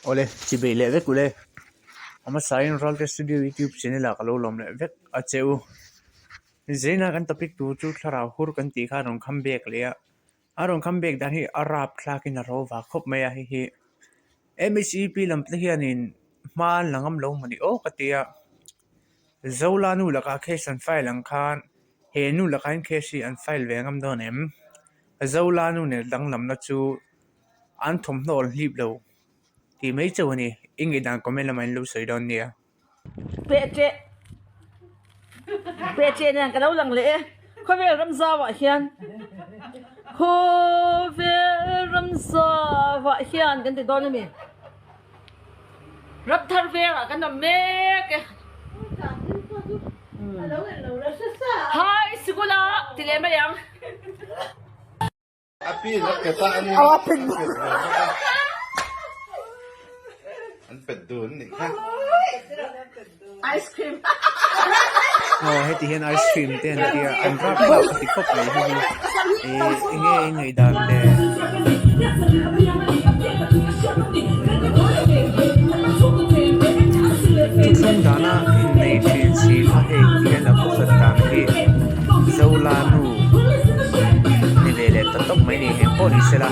Awle, chibei leh vek ule. A hmasain Ralte Studio YouTube channel ah ka lo lawm leh vek a che u. Zaina kan topic tur chu thlarau hur kan tih kha a rawn kham bek leh a. A rawn kham bek dan hi a rap thlakin a ro va khawp mai a hei hi. M H E P lam te hianin hma an la ngam lo mawni aw ka ti a. Zola nu lakah case an file ang khan he nu lakah hian case hi an file ve ngam dawn em? Zola nu nen danglamna chu an thawmhnaw an hlip lo tih mai chauh a ni. I ngaihdan comment lamah in lo sawi dawn nia. Pehṭeh Pehṭeh nen ka lo lang leh e. Khawvel ram zauah hian Khawvel ram zauah hian kan ti dawn a mi. Ram thar vengah kan awm mek e. Hai sikula ti leh mai ang. Aw heti hian ice cream te an ti a an rap rap a ti khawp mai hi hi ih enge i ngaihdan le. Thuthlung dana innei thin si kha hei ti hian a khawsat dan hi Zola nu ni ve leh ta tawp mai ni heng pawh ni sela.